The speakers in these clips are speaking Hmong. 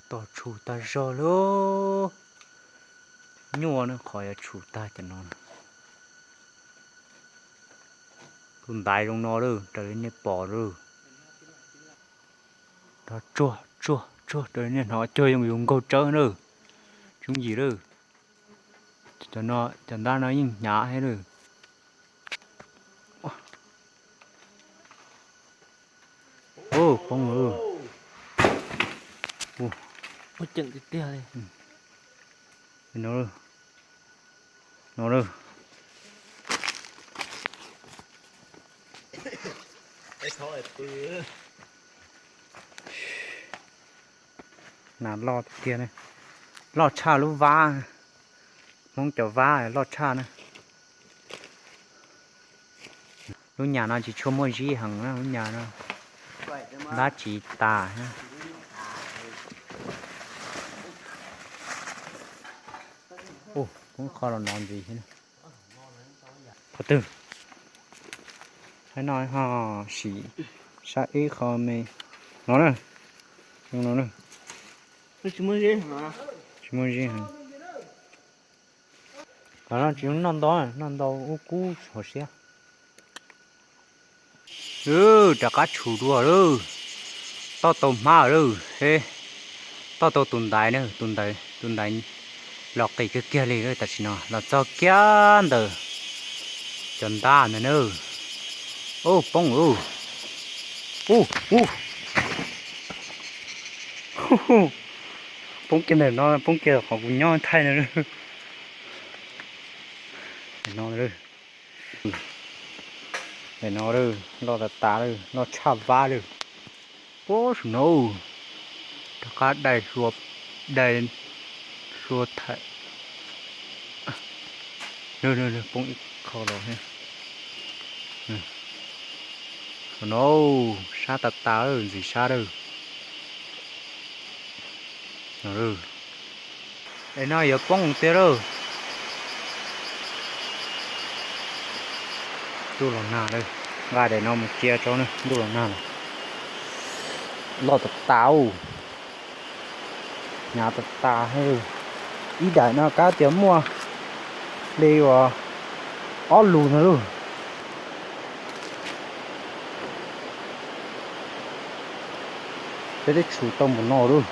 Tos tshum tag zog lauj. Nyuaj na, qhov yuav tshum tag cov no. Tus ntaiv zoo no lawm raws li nej pom lawm. Tsuag tsuag tsuag raws li nej hnov cuag zoo yus nkaug tsawb na. Tsoom yim lawm. Cov no, cov ntab no yeej hnyav thiab lawm. Ua poob lawm. Ua ceem tiag tiag li. No lawm. No lawm. Nas loj tiag tiag, loj tshaj lub vab. Hmoob cov vab loj tshaj na. Lub nyam no tsis tshua muaj zib heev na, lub nyam no dab tsis tas. Ua poob qho los no ntxiv thiab. Qhov twg? Hab no ho sim saib ib qho me no na. No na. Tsis muaj zib heev. Qhov no tsis noj ntau, noj ntau ub kub hauv siab. Rov qab tshum dua lawm. Toj tau hmab lawm, toj tau tus ntaiv na, tus ntaiv, tus ntaiv los qis kiag kiag li lawm tam sim no, los txog kiag ntawm cov ntab ntawd na. Ub, poob lawm. Ub, ub. Poob kiag ntawm no, poob kiag qhov kuv nyob thaij no. No, no loj tas tas lawm, loj tshaj vab lawm. Puag saum no, rov qab dai, dai hlua thaiv. Poob ib qho los thiab. Saum no, sab tas tas lawm, ntxim sab lawm. Es no yuav poob tiag lawm. Ntuj los nag lawm, nqa daim no mus cia tso na, ntuj los nag lawm. Loj tas tas, hnyav tas tas. Ib daim no kav tias muaj li uas ob lus ntawd lauj. Peb twb tshum tau npaum no lauj,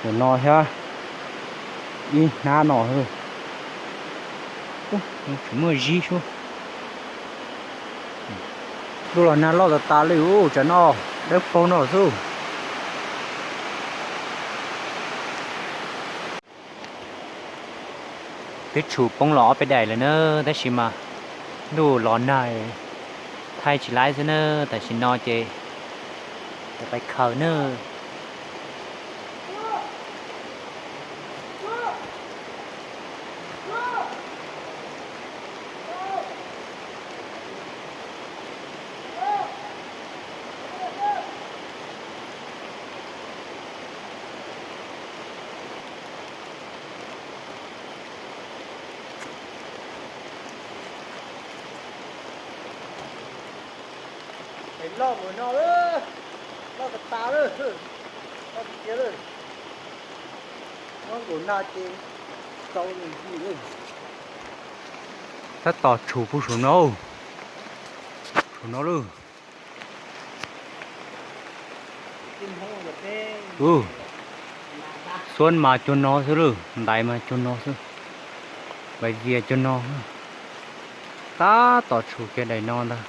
npaum no thiab ib hnab no. Tsis muaj zib xwb. Ntuj los nag loj tas tas li, tsam no dawb paug no xwb. Twb tshum poob los ob peb daim lawm na, tab sis mas ntuj los nag, thaij tsis laib xwb na, tam sim no ces pais khaws na. Es loj mus no, loj tas tas lawm, loj tiag tiag lawm. Nyob nkaus nag ces tau nws ntxim lawm. Tab tom tshum puag saum no, saum no lawm. Xuab mas cuag no xwb lawm, ntaiv mas cuag no xwb, vaiv vias cuag no. Tab tom tshum kiag daim no ntag.